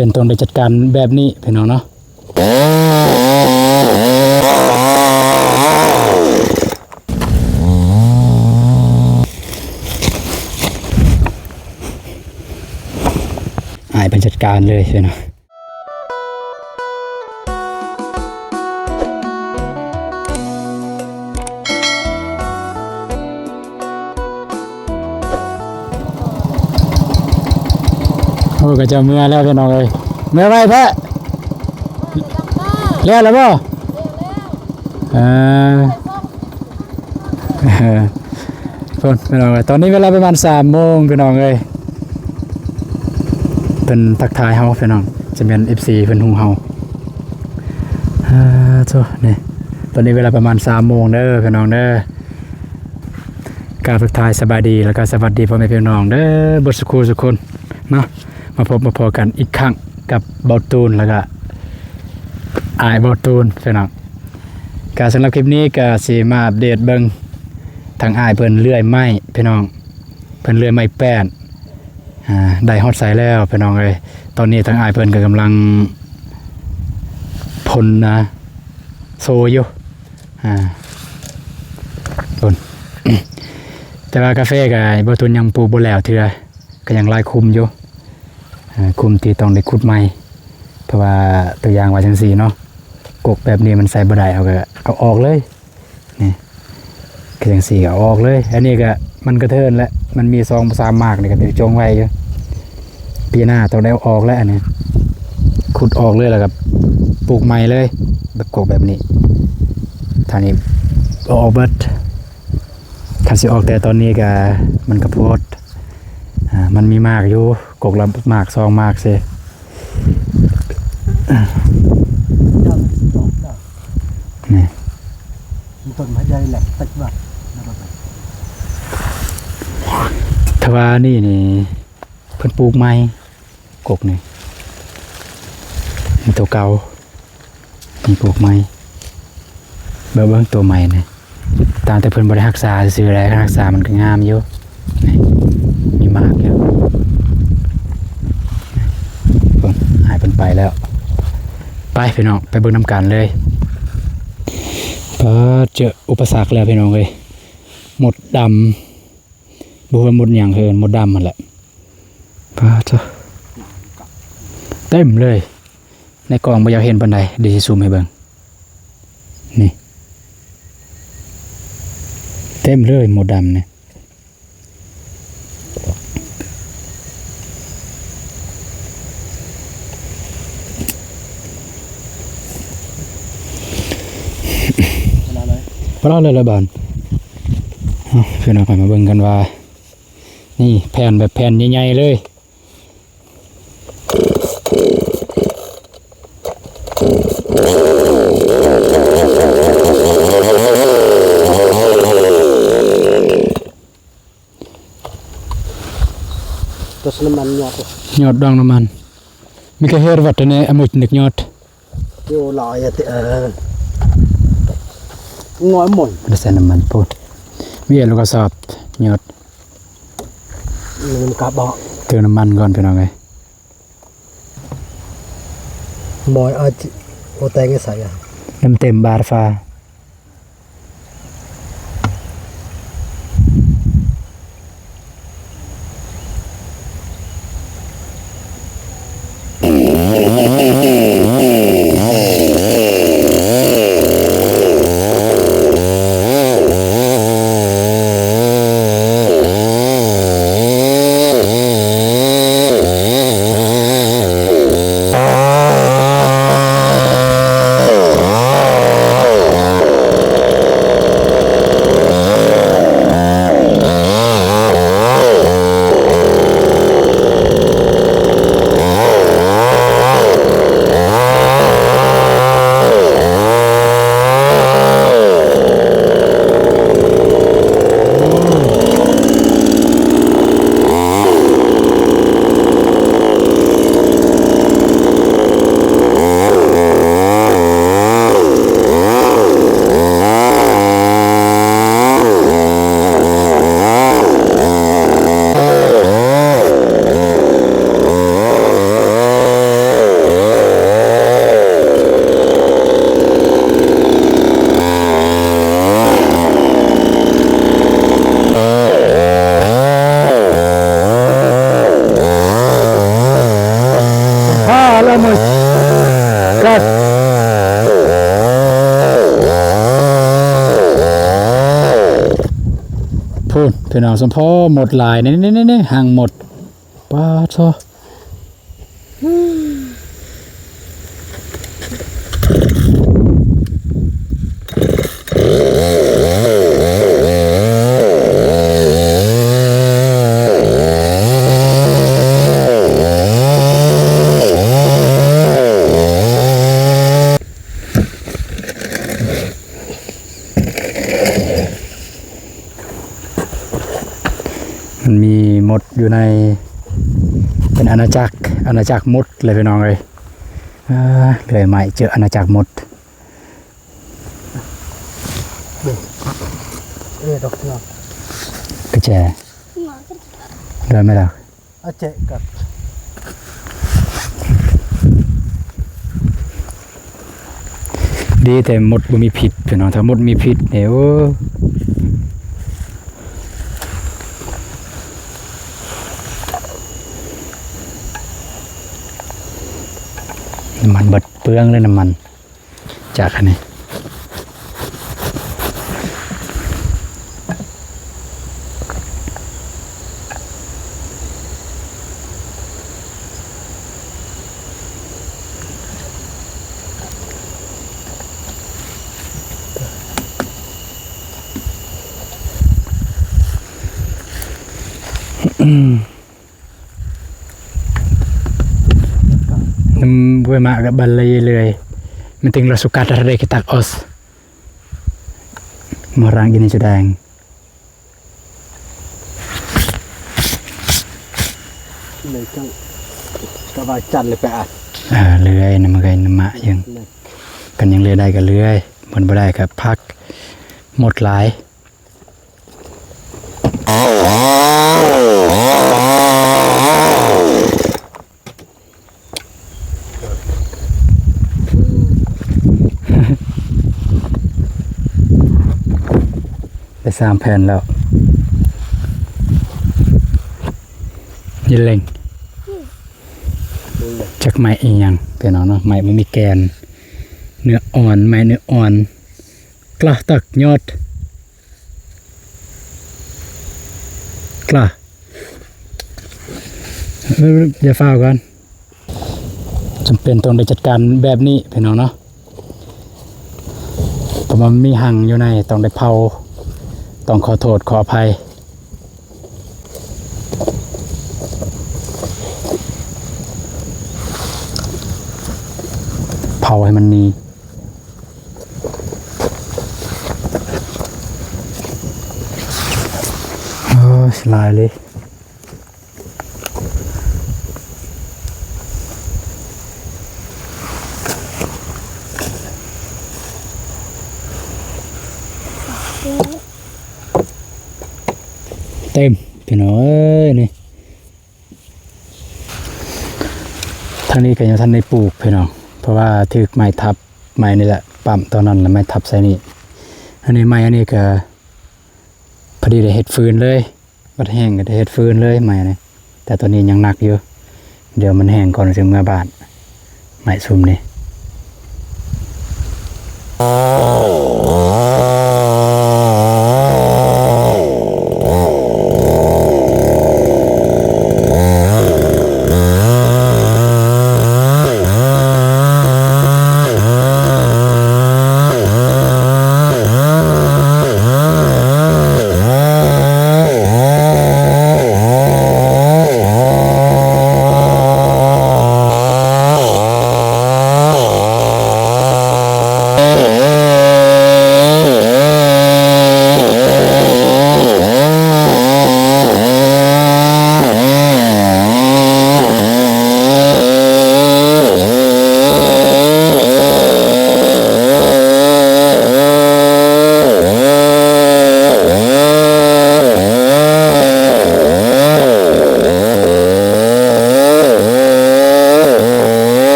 ເປັນຕ້ອງໄດ້ຈັດການແບບນີ້ພີ່ນ້ອງເນາະ. ອ້າຍເພິ່ນຈັດການເລີຍເນາະ. ໂອ້ ເຂົາເຈົ້າເມືອແລ້ວພີ່ນ້ອງເອີຍ. ເມືອໄວແທ້. ແລ້ວລະບໍ່? ເອີ ເອີ ພຸ້ນພີ່ນ້ອງເອີຍ ຕອນນີ້ເວລາປະມານສາມໂມງພີ່ນ້ອງເອີຍ. ເພິ່ນທັກທາຍເຮົາພີ່ນ້ອງ ຈະແມ່ນເອັຟຊີເພິ່ນຮູ້ເຮົາ. ອາ ໂທ້ ນີ້ ຕອນນີ້ເວລາປະມານສາມໂມງເດີພີ່ນ້ອງເດີ. ກາບທັກທາຍສະບາຍດີ ແລ້ວກໍສະຫວັດດີພໍ່ແມ່ພີ່ນ້ອງເດີ ເບິດສູ່ຄູ່ສູ່ຄົນເນາະ. ມາພົບມາພໍ້ກັນອີກຄັ້ງກັບເບົາຕູນ ແລ້ວກໍອ້າຍເບົາຕູນພີ່ນ້ອງ. ກະສຳລັບຄລິບນີ້ກະຊິມາອັບເດດເບິ່ງທາງອ້າຍເພິ່ນເລື່ອຍໄມ້ພີ່ນ້ອງ ເພິ່ນເລື່ອຍໄມ້ແປ້ນ ອາ ໄດ້ຮອດໃສແລ້ວພີ່ນ້ອງເອີຍ. ຕອນນີ້ທາງອ້າຍເພິ່ນກໍກຳລັງພົ່ນນະ ໂຊຢູ່ ອາ ພຸ້ນ ແຕ່ວ່າກາເຟກໍບໍ່ ທຸນຍັງປູກບໍ່ແລ້ວເທື່ອ ກໍຍັງຫຼາຍຄຸ້ມຢູ່ ອາ ຄຸ້ມທີ່ຕ້ອງໄດ້ຂຸດໃໝ່. ເພາະວ່າຕົວຢ່າງວ່າຈັ່ງຊີ້ເນາະ ກົກແບບນີ້ມັນໃສ່ບໍ່ໄດ້ ເຮົາກໍເອົາອອກເລີຍ ນີ້ ຄືຈັ່ງຊີ້ກໍເອົາອອກເລີຍ. ອັນນີ້ກໍມັນກະເທີນແຫຼະ ມັນມີສອງສາມໝາກນີ້ກໍຖືກຈົ່ງໄວ້ຢູ່. ປີໜ້າຕ້ອງໄດ້ເອົາອອກແລ້ວ ອັນນີ້ ຂຸດອອກເລີຍ ແລ້ວກໍປູກໃໝ່ເລີຍ ແບບກົກແບບນີ້. ຖ້ານີ້ເອົາອອກເບິດ ຖ້າຊິອອກແຕ່ຕອນນີ້ກໍມັນກໍໂພດ ອາ ມັນມີໝາກຢູ່ ກົກລະໝາກສອງໝາກຊີ້ ນີ້ ຕົ້ນໄມ້ໃຫຍ່ແຫຼະ ຕັກວ່າ ຖ້າວ່ານີ້ນີ້ ເພິ່ນປູກໃໝ່ ກົກນີ້ ມີໂຕເກົ່າ ມີປົກໃໝ່ ເບິ່ງ ເບິ່ງໂຕໃໝ່ນີ້ ຕ່າງແຕ່ເພິ່ນບໍ່ໄດ້ຮັກສາຊື່ໆ ແຫຼະ ຄັນຮັກສາມັນກໍງາມຢູ່ ນີ້ ມີໝາກຢູ່. ເບິ່ງ ອ້າຍເພິ່ນໄປແລ້ວ ໄປພີ່ນ້ອງ ໄປເບິ່ງນຳກັນເລີຍ. ປາດ ເຈີອຸປະສັກແລ້ວພີ່ນ້ອງເອີຍ ມົດດຳ ບໍ່ຮູ້ວ່າມົດຫຍັງ ເອີ້ນມົດດຳຫັ້ນແຫຼະ. ປາດໂທ້ ເຕັມເລີຍ ໃນກ້ອງບໍ່ຢາກເຫັນປານໃດ ດຽວຊິຊູມໃຫ້ເບິ່ງ ນີ້ ເຕັມເລີຍມົດດຳນີ້. ປາດເລີຍລະບາດ ເອົາ ພີ່ນ້ອງ ມາເບິ່ງກັນວ່າ ນີ້ແຜ່ນແບບແຜ່ນໃຫຍ່ໆເລີຍ ໂຕນ້ຳມັນຍອດ ຍອດດອງນ້ຳມັນ ມີກະເຮັດວັດໃນອະມຸດນຶກຍອດ ຢູ່ຫຼາຍເອີ ງອຍໝົດ ໄດ້ໃສ່ນ້ຳມັນພຸ້ນ ມີເອັດລູກກະສອບຍອດ ມັນກະເບາະ ເຕີມນ້ຳມັນກ່ອນພີ່ນ້ອງເອີຍ ມອຍອາດໂອແຕງໃສ່ອະ ນ້ຳເຕັມບາດຟ້າ. ໝົດກັດ ພຸ້ນ ພີ່ນ້ອງ ສົມພໍໝົດຫຼາຍ ນີ້ໆໆ ຮັງໝົດ ປາດໂທ້. ມັນມີມົດຢູ່ໃນ ເປັນອານາຈັກ ອານາຈັກມົດເລີຍພີ່ນ້ອງເອີຍ. ເອີ ເລື່ອຍໄມ້ເຈີອານາຈັກມົດ. ເອີ ດອກເນາະ ກະແຈ ເລື່ອຍໄມ້ດອກ. ອາເຈະກັບ ດີແຕ່ມົດບໍ່ມີພິດພີ່ນ້ອງ ຖ້າມົດມີພິດນີ້ ໂອ້ ນ້ຳມັນເບິດເປືອງເລີຍ ນ້ຳມັນ. ຈາກອັນນີ້ Num bue mak ga balai le. Menting la sukat ada kita os. Marang gini sudah. ເລີຍຈັ່ງ ກະວ່າຈັນເລີຍໄປອັດ ເອີ ເລື່ອຍນຳ ເລື່ອຍນຳມະຍັງ ເນາະ ຄັນຍັງເລື່ອຍໄດ້ກະເລື່ອຍ ມັນບໍ່ໄດ້ກະພັກ ໝົດຫຼາຍ. ໄດ້ສາມແຜ່ນແລ້ວ ເຢັນເລັງ ຈັກໄມ້ອີ່ຫຍັງ ພີ່ນ້ອງເນາະ ໄມ້ບໍ່ມີແກ່ນ ເນື້ອອ່ອນ ໄມ້ເນື້ອອ່ອນ ກະຕັກຍອດ ກະ ຢ່າຟ້າວກ່ອນ ຈຳເປັນຕ້ອງໄດ້ຈັດການແບບນີ້ພີ່ນ້ອງເນາະ ເພາະວ່າມັນມີຮັງຢູ່ໃນ ຕ້ອງໄດ້ເຜົາ ຕ້ອງຂໍໂທດຂໍອະໄພ ເຜົາໃຫ້ມັນມີ. ໂອ້ຍ ຫຼາຍເລີຍ ເຕັມ ພີ່ນ້ອງເອີຍ ນີ້. ທາງນີ້ກະຍັງບໍ່ທັນໄດ້ປູກພີ່ນ້ອງ ເພາະວ່າຖືກໄມ້ທັບ ໄມ້ນີ້ແຫຼະປ້ຳຕອນນັ້ນ ແລ້ວໄມ້ທັບໃສ່ນີ້ ອັນນີ້ໄມ້ອັນນີ້ກະພໍດີໄດ້ເຮັດຟືນເລີຍ ບັດແຫ້ງກະໄດ້ເຮັດຟືນເລີຍໄມ້ນີ້ ແຕ່ຕອນນີ້ຍັງໜັກຢູ່ ດຽວມັນແຫ້ງກ່ອນຈຶ່ງເມືອບ້ານ. ໄມ້ຊຸມນີ້.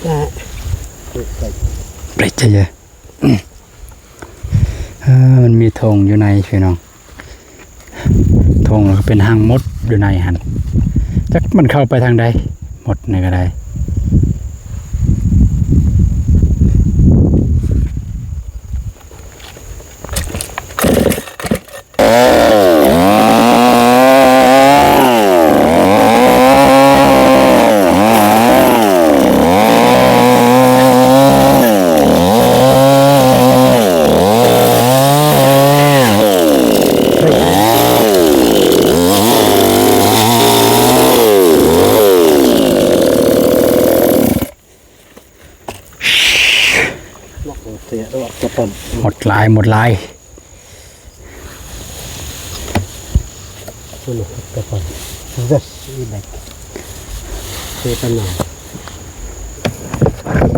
ເປັນຈັ່ງໃດ? ເອີ ມັນມີທົ່ງຢູ່ໃນພີ່ນ້ອງ, ທົ່ງເປັນຮັງມົດຢູ່ໃນຫັ້ນ, ຈັກມັນເຂົ້າໄປທາງໃດ ມົດນີ້ກໍໄດ້. ໝົດຫຼາຍ ໝົດຫຼາຍ.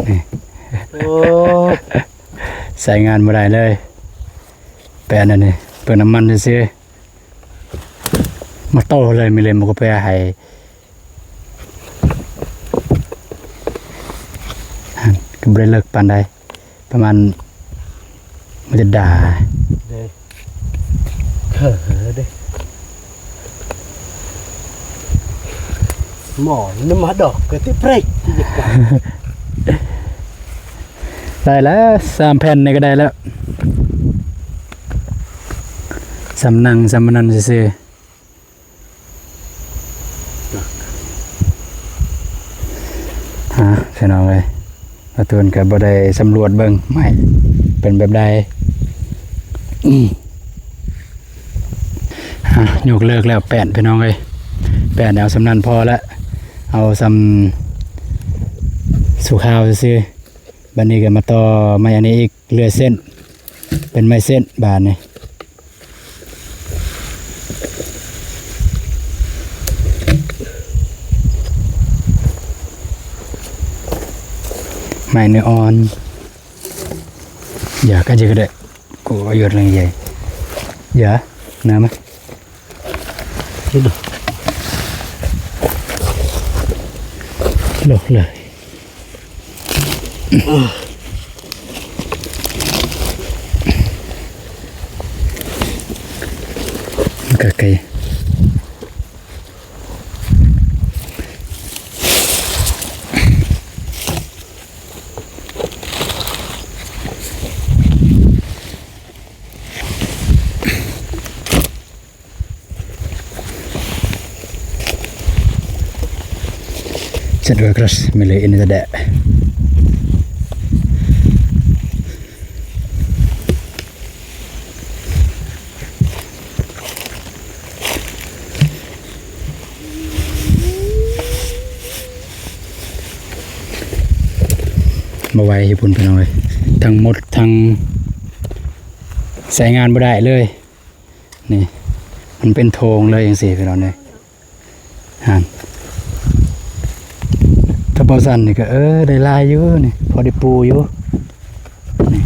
ນີ້ ໂອ້ ໃຊ້ງານບໍ່ໄດ້ເລີຍ ແປນອັນນີ້ ເປືອງນ້ຳມັນຊື່ໆ. ມາຕໍ່ເລີຍ ມີເລັມກໍໄປໃຫ້ ຫັ້ນ ກໍບໍ່ໄດ້ເລິກປານໃດ ປະມານ ມັນຈະດ່າເດ້ ເຂີເດ້ ໝໍນຳມາດອກກະຕິເພຣກ ໄດ້ແລ້ວ ສາມແຜ່ນນີ້ກໍໄດ້ແລ້ວ ສ່ຳນັ່ງສ່ຳອັນນັ້ນຊື່ໆ. ຮະ ພີ່ນ້ອງເອີຍ ປະຕູນກໍບໍ່ໄດ້ສຳຫຼວດເບິ່ງໄມ້ເປັນແບບໃດ. ຮະ ຍົກເລີກແລ້ວແປນ ພີ່ນ້ອງເອີຍ ແປນເອົາສ່ຳນັ້ນພໍລະ ເອົາສ່ຳຊົ່ວຄາວຊື່ໆ. ບັດນີ້ກໍມາຕໍ່ໄມ້ອັນນີ້ອີກ ເຫຼືອເສັ້ນ ເປັນໄມ້ເສັ້ນບາດນີ້. ໄມ້ເນື້ອອ່ອນ ຢາກກະຈິກະເດະ ກູຢອດເລີຍ ຢາ ນາມາ ໂລເລີຍ. ກະໄກ່ Set gue keras, milih ini tidak. ມາໄວ້ຢູ່ພຸ້ນ ພີ່ນ້ອງເອີຍ ທັງມົດທັງໃຊ້ງານບໍ່ໄດ້ເລີຍ. ນີ້ ມັນເປັນໂຖງເລີຍຈັ່ງຊີ້ ພີ່ນ້ອງເອີຍ ຫັ້ນ ຖ້າບໍ່ຊັ້ນນີ້ກໍ ເອີ ໄດ້ຫຼາຍຢູ່ນີ້ ພໍໄດ້ປູຢູ່ນີ້.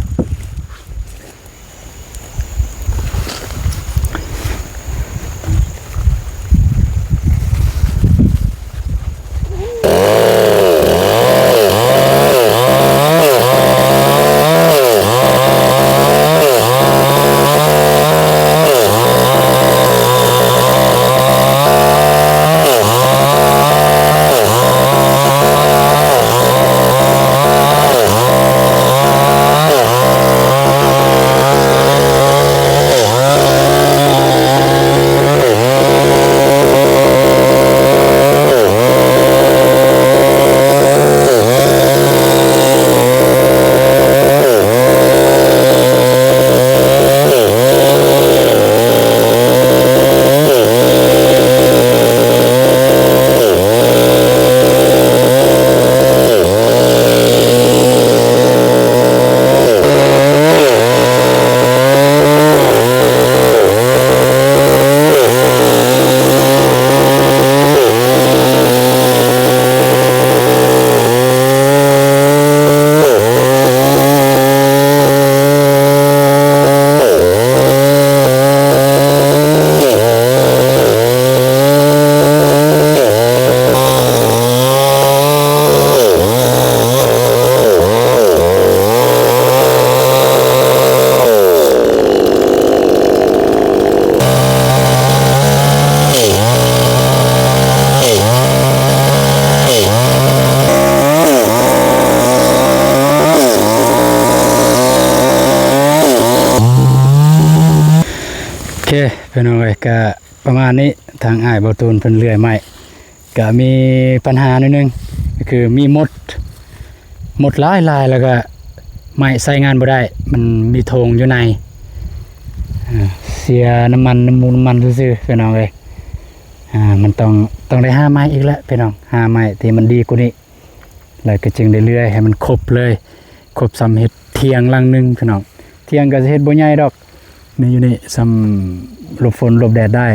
ໂ ພີ່ນ້ອງເອີຍ ກະປະມານນີ້ ທາງອ້າຍເບົາຕູນເພິ່ນເລື່ອຍໄມ້ ກະມີປັນຫາໜ້ອຍໜຶ່ງ ກະຄືມີມົດ ມົດຫຼາຍໆ ແລ້ວກະໄມ້ໃຊ້ງານບໍ່ໄດ້ ມັນມີໂທງຢູ່ໃນ ເອີ ເສຍນ້ຳມັນ ນ້ຳມູກນ້ຳມັນຊື່ໆ ພີ່ນ້ອງເອີຍ ອາ ມັນຕ້ອງ ຕ້ອງໄດ້ຫາໃໝ່ອີກແຫຼະພີ່ນ້ອງ ຫາໃໝ່ທີ່ມັນດີກວ່ານີ້ ແລ້ວກໍຈຶ່ງໄດ້ເລື່ອຍໃຫ້ມັນຄົບເລີຍ ຄົບສ່ຳເຮັດຖຽງຫຼັງໜຶ່ງພີ່ນ້ອງ. ຖຽງກໍຊິເຮັດບໍ່ໃຫຍ່ດອກ ມີຢູ່ນີ້ສ່ຳຫຼົບຝົນຫຼົບແດດໄດ້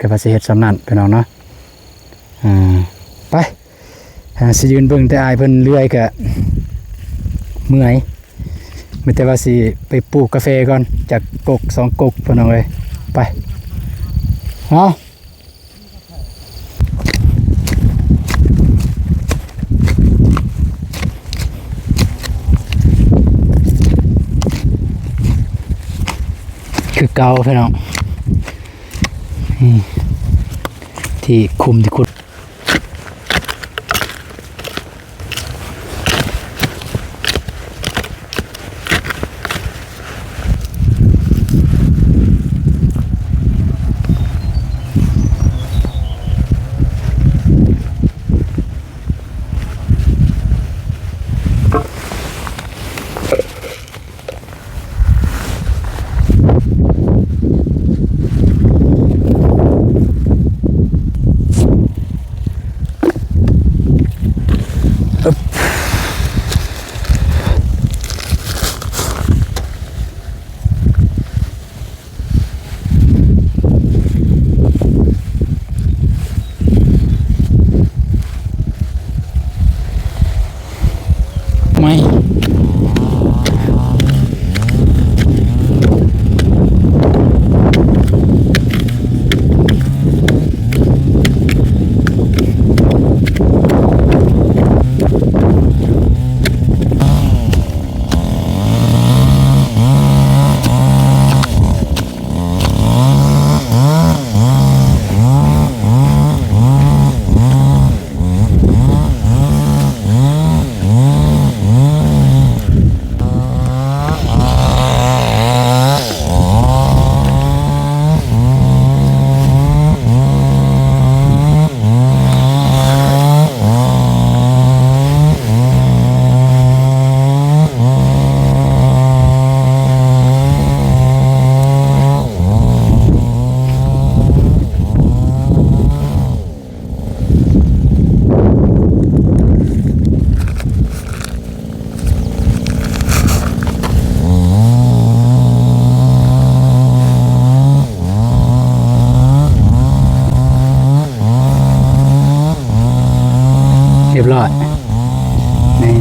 ກໍວ່າຊິເຮັດສ່ຳນັ້ນພີ່ນ້ອງເນາະ. ອ່າ ໄປ ຫາຊິຢືນເບິ່ງແຕ່ອ້າຍເພິ່ນເລື່ອຍກໍເມື່ອຍ ມີແຕ່ວ່າຊິໄປປູກກາເຟກ່ອນ ຈັກກົກສອງກົກພີ່ນ້ອງເອີຍ. ໄປ ເອົາ ຄືເກົ່າພີ່ນ້ອງ ອືມ ທີ່ຄຸມທີ່ຂຸດ. ໄໝ້ ຮຽບຮ້ອຍ ນີ້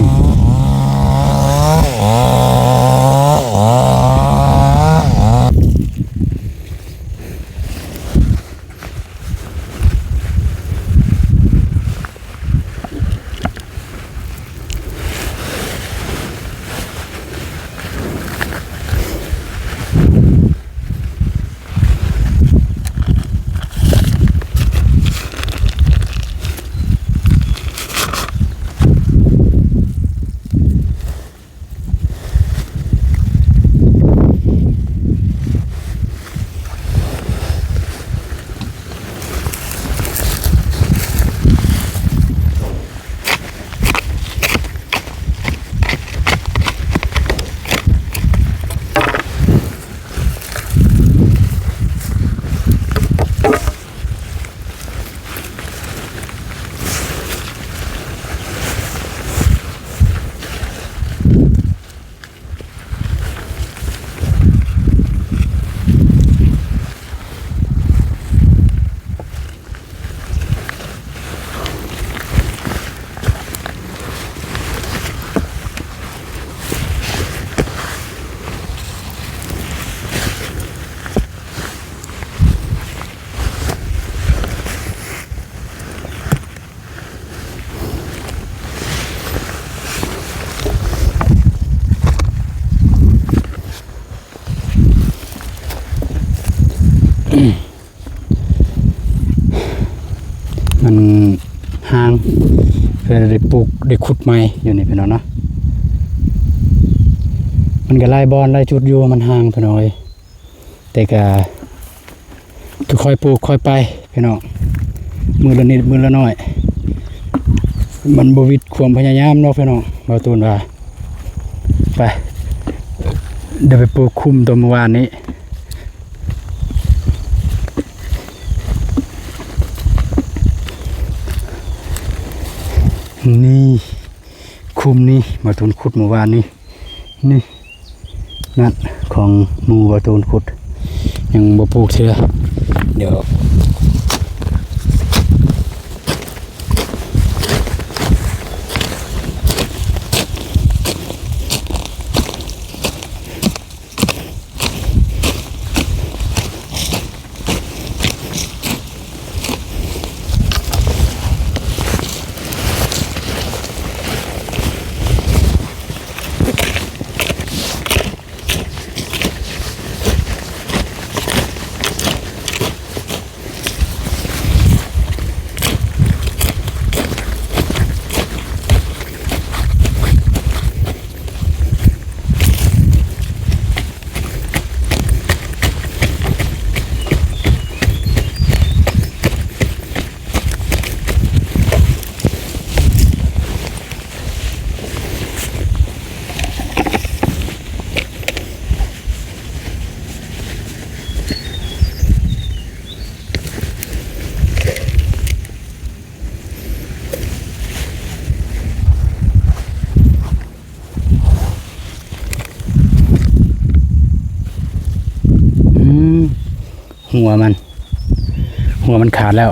ມັນຫ່າງ ເພື່ອໄດ້ປູກ ໄດ້ຂຸດໃໝ່ຢູ່ນີ້ພີ່ນ້ອງເນາະ. ມັນກໍຫຼາຍບ່ອນຫຼາຍຈຸດຢູ່ ມັນຫ່າງພີ່ນ້ອງເອີຍ. ແຕ່ກະ ຄ່ອຍປູກຄ່ອຍໄປພີ່ນ້ອງ ມື້ລະນິດມື້ລະໜ້ອຍ ມັນບໍ່ຫວິດຄວາມພະຍາຍາມເນາະພີ່ນ້ອງ ບ່າວຕູນວ່າ. ໄປ ດຽວໄປປູກຄຸ້ມຕົວມື້ວານນີ້ ນີ້ ຄຸ້ມນີ້ ບ່າວຕູນຂຸດມື້ວານນີ້ ນີ້ ນັ້ນຂອງໝູ່ບ່າວຕູນຂຸດ ຍັງບໍ່ປູກເທື່ອ ດຽວ ອືມ ຫົວມັນ ຫົວມັນຂາດແລ້ວ.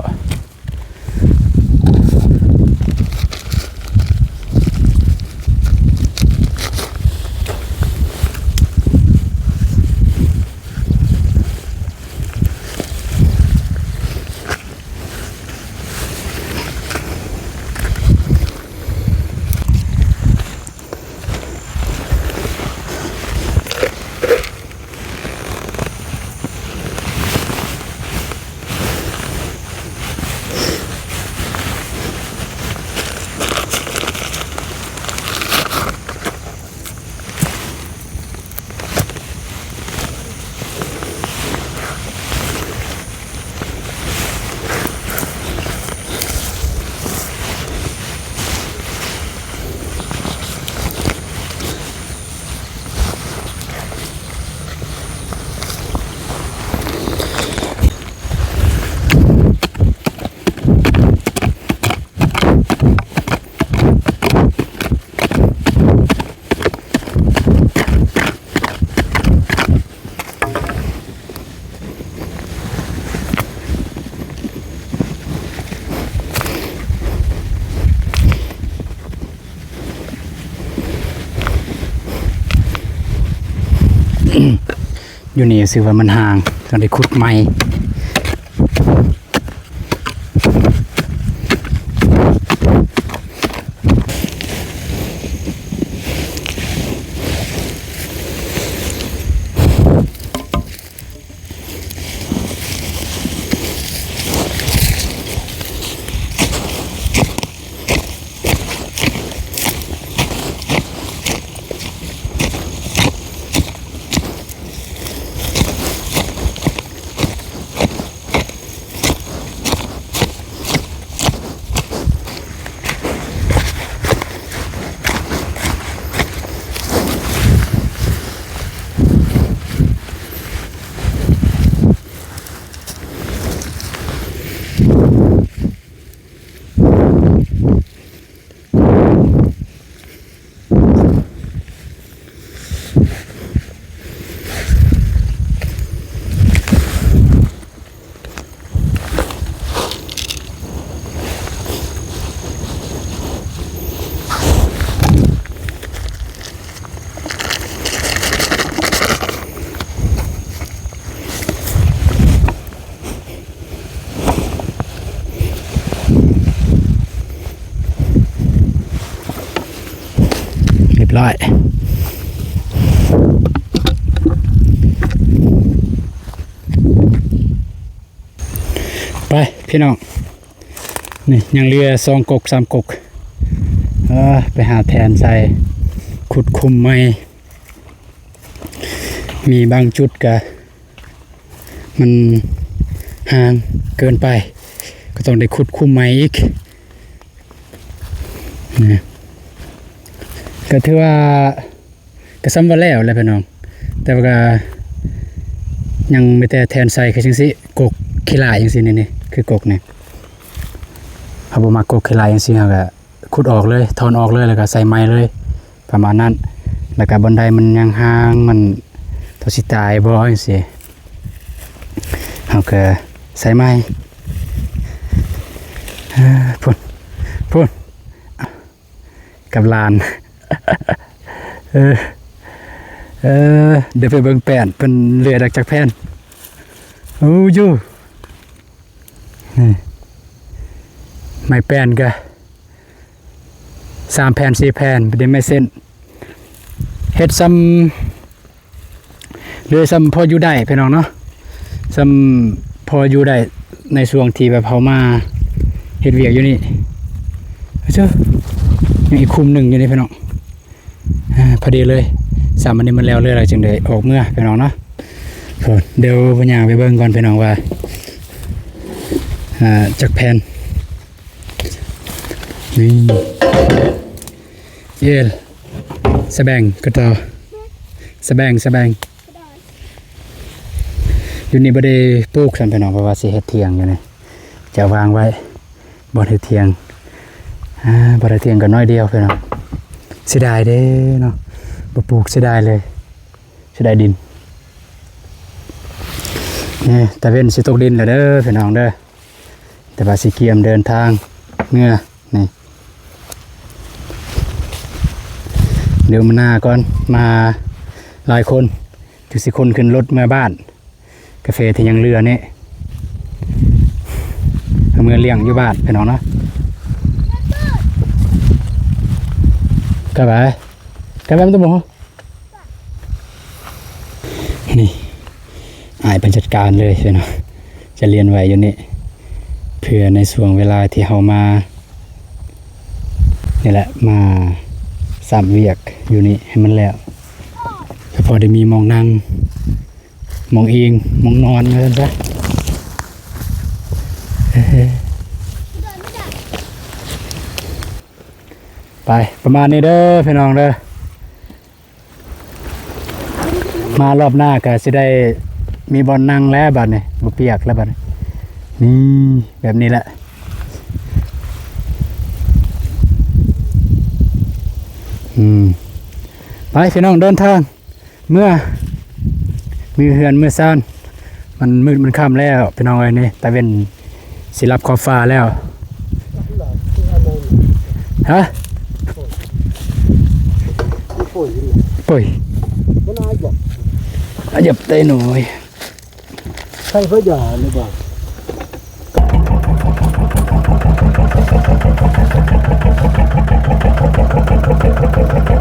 ຢູ່ນີ້ຊື່ວ່າມັນຫ່າງ ຕ້ອງໄດ້ຂຸດໃໝ່. ຮຽບຮ້ອຍ ໄປພີ່ນ້ອງ ນີ້ຍັງເຫຼືອສອງກົກສາມກົກ ເອີ ໄປຫາແທນໃສ່ ຂຸດຄຸ້ມໃໝ່ ມີບາງຈຸດກະ ມັນ ຫ່າງເກີນໄປ ກໍຕ້ອງໄດ້ຂຸດຂຸມໃໝ່ອີກນະ. ກໍຖືວ່າ ກໍສ່ຳວ່າແລ້ວແຫຼະພີ່ນ້ອງ ແຕ່ວ່າກໍຍັງມີແຕ່ແທນໃສ່ຄືຈັ່ງຊີ້ ກົກຂີ້ຫຼ້າຈັ່ງຊີ້ນີ້ ນີ້ຄືກົກນີ້ ເຮົາບໍ່ມັກກົກຂີ້ຫຼ້າຈັ່ງຊີ້ ເຮົາກໍຂຸດອອກເລີຍ ຖອນອອກເລີຍ ແລ້ວກໍໃສ່ໃໝ່ເລີຍ ປະມານນັ້ນ. ແລ້ວກໍບ່ອນໃດມັນຍັງຫ່າງ ມັນ ເຮົາຊິຕາຍບໍ່ຈັ່ງຊີ້ ເຮົາກໍໃສ່ໃໝ່. ເອີ ພຸ້ນ ພຸ້ນ ກັບຫຼານ ເອີ ເອີ ດຽວໄປເບິ່ງແປ້ນເພິ່ນເຫຼືອດັກຈັກແຜ່ນ. ໂອ້ ຢູ່ ນີ້ ໄມ້ແປ້ນກະສາມແຜ່ນ ສີ່ແຜ່ນ ບໍ່ໄດ້ໄມ້ເສັ້ນ ເຮັດສ່ຳ ເຫຼືອສ່ຳພໍຢູ່ໄດ້ພີ່ນ້ອງເນາະ ສ່ຳພໍຢູ່ໄດ້ໃນຊ່ວງທີ່ແບບເຮົາມາເຮັດວຽກຢູ່ນີ້. ເຈົ້າ ຍັງອີກຄຸ້ມໜຶ່ງຢູ່ນີ້ພີ່ນ້ອງ ອາ ພໍດີເລີຍ ສ່ຳອັນນີ້ມັນແລ້ວເລີຍ ແລ້ວຈຶ່ງໄດ້ອອກເມືອພີ່ນ້ອງເນາະ. ໂອ້ ດຽວໄປຍ່າງໄປເບິ່ງກ່ອນພີ່ນ້ອງວ່າ ອາ ຈັກແຜ່ນ ນີ້ ເອີ ສະແບງ ກະຕໍ ສະແບງ ສະແບງ. ຢູ່ນີ້ບໍ່ໄດ້ປູກຊ້ຳພີ່ນ້ອງ ເພາະວ່າຊິເຮັດຖຽງຢູ່ນີ້ ຈະວາງໄວ້ບ່ອນເຮັດຖຽງ. ອາ ບ່ອນເຮັດຖຽງກໍນ້ອຍດຽວພີ່ນ້ອງ ເສຍດາຍເດ້ເນາະ ບໍ່ປູກ ເສຍດາຍເລີຍ ເສຍດາຍດິນ. ນີ້ ຕາເວັນຊິຕົກດິນແລ້ວເດີພີ່ນ້ອງເດີ ແຕ່ວ່າຊິກຽມເດີນທາງເມືອນີ້ ດຽວມານາກ່ອນ ມາຫຼາຍຄົນ ຄືຊິຂົນຂຶ້ນລົດເມືອບ້ານ ກາເຟທີ່ຍັງເຫຼືອນີ້ ເອົາເມືອລ້ຽງຢູ່ບ້ານພີ່ນ້ອງເນາະ. ກະໄປ ກະໄປ ມັນຈະບໍ່ ນີ້ ອ້າຍເພິ່ນຈັດການເລີຍເນາະ ຈະລຽນໄວ້ຢູ່ນີ້ ເພື່ອໃນຊ່ວງເວລາທີ່ເຮົາມານີ້ແຫຼະ ມາຊ້ຳວຽກຢູ່ນີ້ໃຫ້ມັນແລ້ວ ກໍພໍໄດ້ມີໝ່ອງນັ່ງ ໝ່ອງອີງ ໝ່ອງນອນວ່າຊັ້ນຊະ. ໄປ ປະມານນີ້ເດີພີ່ນ້ອງເດີ. ມາລອບໜ້າກໍຊິໄດ້ມີບ່ອນນັ່ງແລ້ວບາດນີ້ ບໍ່ປຽກແລ້ວບາດນີ້ ນີ້ ແບບນີ້ແຫຼະ. ອືມ ໄປພີ່ນ້ອງ ເດີນທາງເມືອ ມີເຮືອນມີຊານ. ມັນມືດມັນຄ່ຳແລ້ວພີ່ນ້ອງເອີຍ ນີ້ຕາເວັນຊິລັບຂອບຟ້າແລ້ວ. ຮະ? ໂອ້ຍ ອາຍັບໄຕໜ້ອຍ ໃສ່ພະຍາຫຼືບໍ່?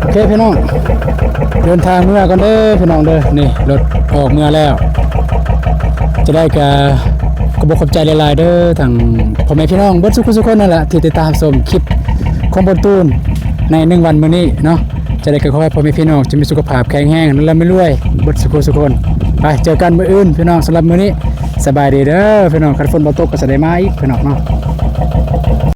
ໂອເຄພີ່ນ້ອງ ເດີນທາງເມືອກ່ອນເດີພີ່ນ້ອງເດີ. ນີ້ລົດອອກເມືອແລ້ວ ຈະໄດ້ກະຂໍຂອບໃຈຫຼາຍໆເດີ ທັງພໍ່ແມ່ພີ່ນ້ອງເບິດສູ່ຜູ້ສູ່ຄົນນັ້ນແຫຼະ ທີ່ຕິດຕາມຊົມຄລິບຂອງບ່າວຕູນໃນໜຶ່ງວັນມື້ນີ້ເນາະ. ຈະໄດ້ກະຂໍໃຫ້ພໍ່ແມ່ພີ່ນ້ອງຈົ່ງມີສຸຂະພາບແຂງແຮງ ລ່ຳລວຍເບິດສູ່ຜູ້ສູ່ຄົນ. ໄປເຈີກັນມື້ອື່ນພີ່ນ້ອງ ສຳລັບມື້ນີ້ ສະບາຍດີເດີພີ່ນ້ອງ. ຄັນຝົນບໍ່ຕົກກໍຈະໄດ້ມາອີກພີ່ນ້ອງເນາະ.